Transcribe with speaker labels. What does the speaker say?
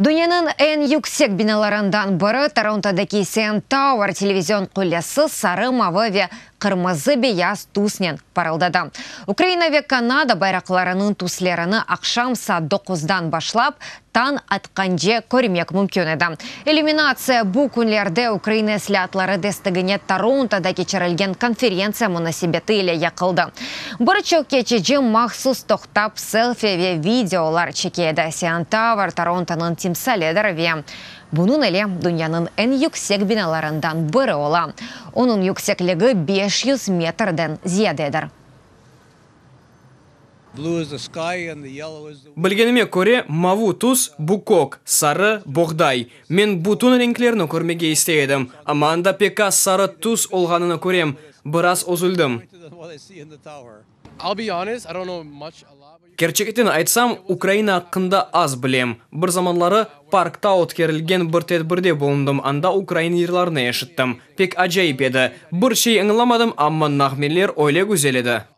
Speaker 1: Dünyanıñ eñ yüksek binalarından biri, Torontodaki CN Tower televizion qullesi sarı, mavı ve qırmızı-beyaz tüsnen parıldadı. Ukraina ve Kanada bayraqlarınıñ tüslerini aqşam saat doquzdan başlap tañ atqance körmek mümkün edi. İllüminatsiya bu künlerde Ukraina islâatları destegine Torontoda keçirilgen konferentsiya munasebeti ile yaqıldı. Bir çoq keçici mahsus toqtap selfi ve videolar çeke edi. CN Tower Torontonıñ timsalidir ve bunıñ ile dünyanıñ eñ yüksek binalarından biri ola. Onıñ yüksekligi 500 metrden ziyadedir.
Speaker 2: Bilgenime köre, mavı tüs, bu kök, sarı, boğday. Men bütün renklerni körmege istey edim, amma anda pek az sarı tüs olğanını körem, biraz üzüldim. Kerçekten aytsam, Ukraina aqqında az bilem. Bir zamanları parkta ötkerilgen bir tedbirde bulundım, anda ukrain yırlarını eşittim. Pek acayip edi. Bir şey añlamadım, amma nağmeler öyle güzel edi.